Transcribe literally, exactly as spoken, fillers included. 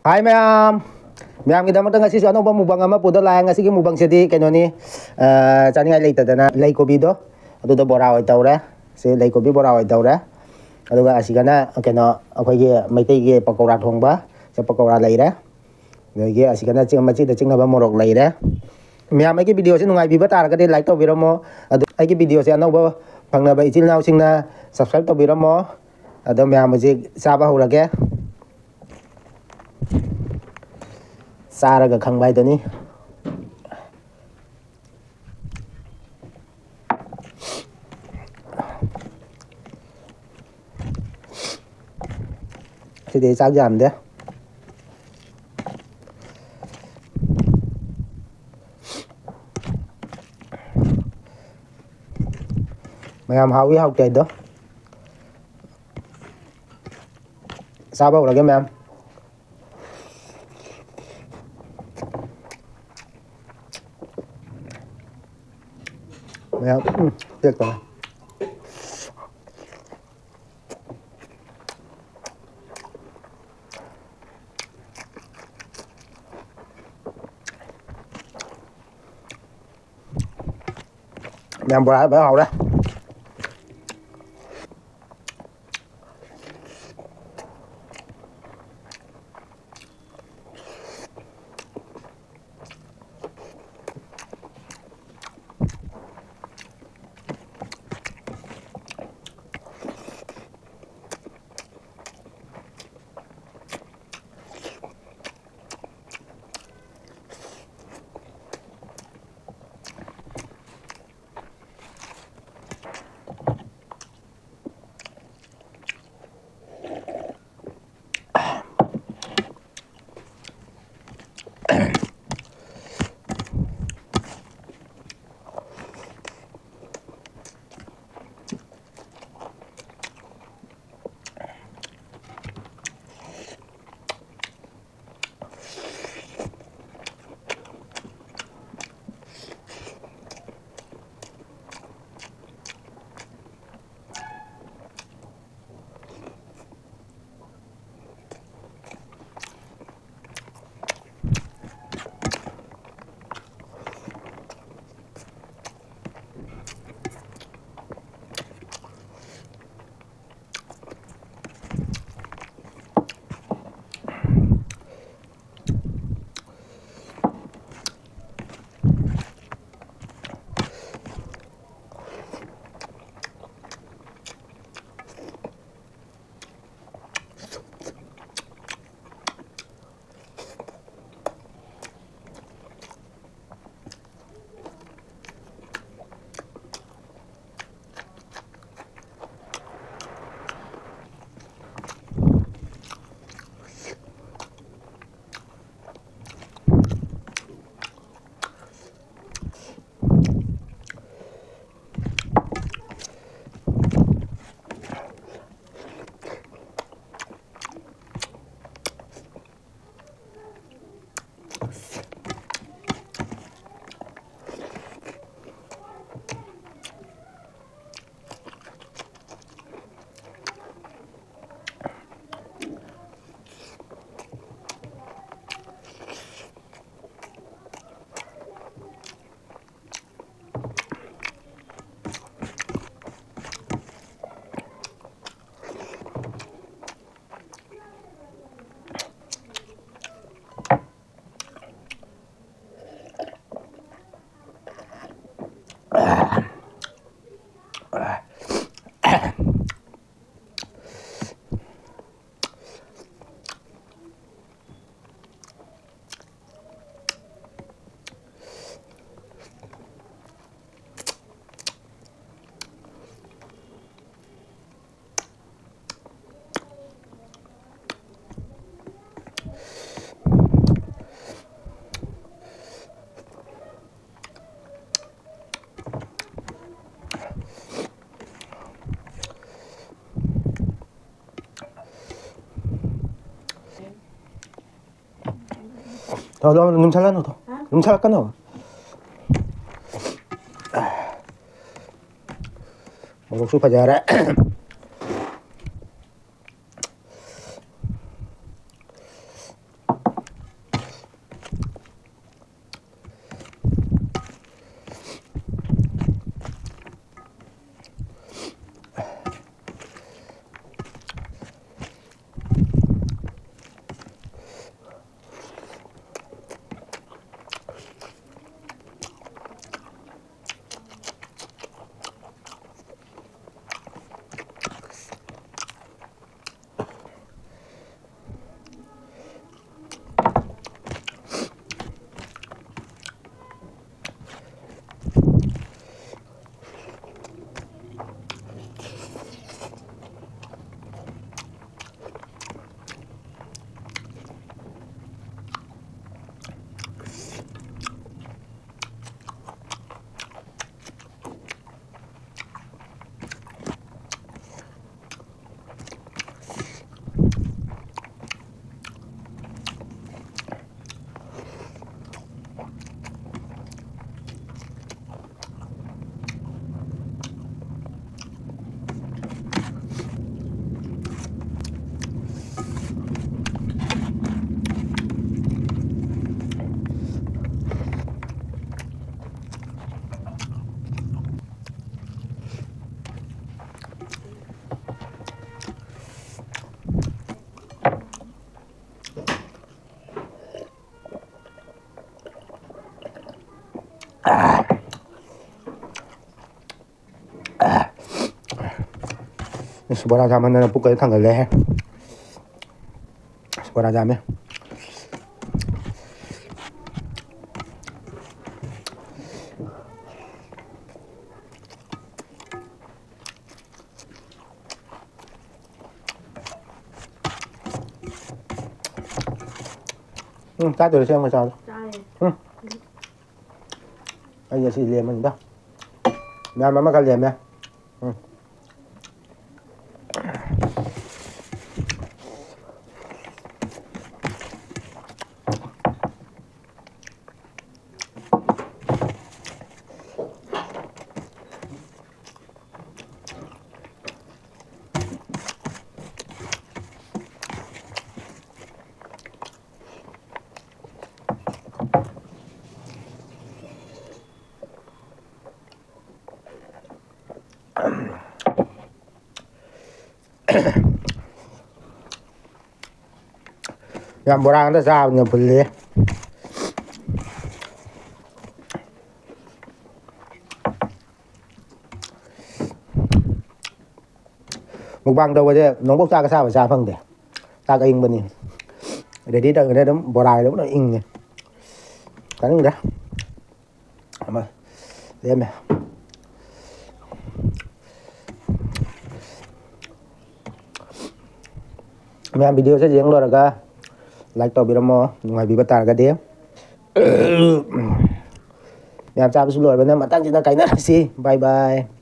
ꯍꯥꯏ ꯃꯌꯥꯝ, ꯃꯌꯥꯝꯒꯤꯗꯃꯛꯇ ꯉꯁꯤꯁꯨ ꯑꯅꯧꯕ ꯃꯨꯛꯕꯥꯡ ꯑꯃ ꯄꯨꯗ ꯂꯥꯛꯑꯦ꯫ ꯉꯁꯤꯒꯤ ꯃꯨꯛꯕꯥꯡꯁꯤꯗꯤ ꯀꯩꯅꯣꯅꯤ, ꯑ, ꯆꯥꯅꯤꯡꯉꯥꯏ ꯂꯩꯇꯗꯅ ꯂꯩ ꯀꯣꯕꯤꯗꯣ, ꯑꯗꯨꯗꯣ ꯕꯣꯔꯥ ꯑꯣꯏꯅ ꯇꯧꯔꯦ꯫ ꯁꯤ ꯂꯩ ꯀꯣꯕꯤ ꯕꯣꯔꯥ ꯑꯣꯏꯅ ꯇꯧꯔꯦ꯫ ꯑꯗꯨꯒ ꯑꯁꯤꯒꯅ ꯀꯩꯅꯣ, ꯑꯩꯈꯣꯏꯒꯤ ꯃꯩꯇꯩꯒꯤ ꯄꯀꯧꯔꯥ ꯊꯣꯡꯕ, ꯁꯤ ꯄꯀꯧꯔꯥ ꯂꯩꯔꯦ꯫ ꯑꯗꯒꯤ ꯑꯁꯤꯒꯅ ꯆꯤꯡ-, ꯃꯆꯤꯗ ꯆꯤꯛꯅꯕ ꯃꯣꯔꯣꯛ ꯂꯩꯔꯦ꯫ ꯃꯌꯥꯝ, ꯑꯩꯒꯤ ꯚꯤꯗꯤꯑꯣꯁꯤ ꯅꯨꯡꯉꯥꯏꯕꯤꯕ ꯇꯥꯔꯒꯗꯤ ꯂꯥꯏꯛ ꯇꯧꯕꯤꯔꯝꯃꯣ꯫ ꯑꯗꯨ ꯑꯩꯒꯤ ꯚꯤꯗꯤꯑꯣꯁꯤ ꯑꯅꯧꯕ ꯐꯪꯅꯕ ꯏꯆꯤꯜ ꯏꯅꯥꯎꯁꯤꯡꯅ ꯁꯕꯁꯀ꯭ꯔꯥꯏꯕ ꯇꯧꯕꯤꯔꯝꯃꯣ꯫ ꯑꯗꯣ ꯃꯌꯥꯝ, ꯍꯧꯖꯤꯛ ꯆꯥꯕ ꯍꯧꯔꯒꯦ꯫ ꯆꯥꯔꯒ ꯈꯪꯕ ꯍꯥꯏꯗꯨꯅꯤ꯫ ꯁꯤꯗꯤ ꯆꯥꯛ ꯌꯥꯝꯗꯦ꯫ ꯃꯌꯥꯝ, ꯍꯥꯎꯏ ꯍꯥꯎꯇꯦ ꯍꯥꯏꯗꯣ꯫ ꯆꯥꯕ ꯍꯧꯔꯒꯦ ꯃꯌꯥꯝ꯫ ꯃꯌꯥꯝ, ꯎꯝ, ꯇꯦꯛꯇꯧꯔꯦ꯫ ꯃꯌꯥꯝ, ꯕꯣꯔꯥ ꯐꯖꯅ ꯍꯧꯔꯦ꯫ ꯊꯥꯎ, ꯊꯥꯎ, ꯅꯨꯡꯁꯥꯜꯂꯅꯨ, ꯊꯥꯎ꯫ ꯍꯥ? ꯅꯨꯡꯁꯥꯜꯂꯛꯀꯅꯣ꯫ ꯃꯣꯔꯣꯛꯁꯨ ꯐꯖꯔꯦ꯫ ꯑꯁ, ꯕꯣꯔꯥ ꯆꯥꯃꯟꯗꯅ ꯄꯨꯛꯀꯁꯦ ꯊꯟꯒꯠꯂꯦꯍꯦ꯫ ꯑꯁ, ꯕꯣꯔꯥ ꯆꯥꯃꯦ꯫ ꯎꯝ, ꯆꯥꯗꯣꯏꯔꯣ? ꯁꯦꯝꯃ ꯆꯥꯔꯣ꯫ ꯆꯥꯔꯦ꯫ ꯎꯝ꯫ ꯑꯩ ꯉꯁꯤ ꯂꯦꯝꯃꯅꯤꯗ꯫ ꯃꯌꯥꯝ ꯑꯃꯈꯛ ꯂꯦꯝꯃꯦ꯫ ꯎꯝ꯫ ꯌꯥꯝ ꯕꯣꯔꯥ ꯉꯥꯛꯇ ꯆꯥꯕꯅꯤꯅ ꯐꯨꯜꯂꯦ꯫ ꯃꯨꯛꯕꯥꯡ ꯇꯧꯕꯁꯦ ꯅꯣꯡꯄꯣꯛ ꯆꯥꯛꯀ ꯁꯥꯕ ꯆꯥ ꯐꯪꯗꯦ꯫ ꯆꯥꯛ ꯑꯏꯪꯕꯅꯤ꯫ ꯔꯦꯗꯤ ꯇꯧꯔꯤꯉꯩꯗ ꯑꯗꯨꯝ ꯕꯣꯔꯥꯒꯤꯗꯣ ꯄꯨꯂꯞ ꯏꯪꯉꯦ꯫ ꯆꯥꯅꯤꯡꯗ꯭ꯔꯦ꯫ ꯑꯃ ꯂꯦꯝꯃꯦ꯫ ꯃꯌꯥꯝ ꯚꯤꯗꯤꯑꯣꯁꯦ ꯌꯦꯡ ꯂꯣꯏꯔꯒ ꯂꯥꯏꯛ ꯇꯧꯕꯤꯔꯝꯃꯣ, ꯅꯨꯡꯉꯥꯏꯕꯤꯕ ꯇꯥꯔꯒꯗꯤ꯫ ꯃꯌꯥꯝ ꯆꯥꯕꯁꯨ ꯂꯣꯏꯔꯕꯅꯤꯅ ꯃꯊꯪꯁꯤꯗ ꯀꯥꯏꯅꯔꯁꯤ꯫ ꯕꯥꯏ ꯕꯥꯏ꯫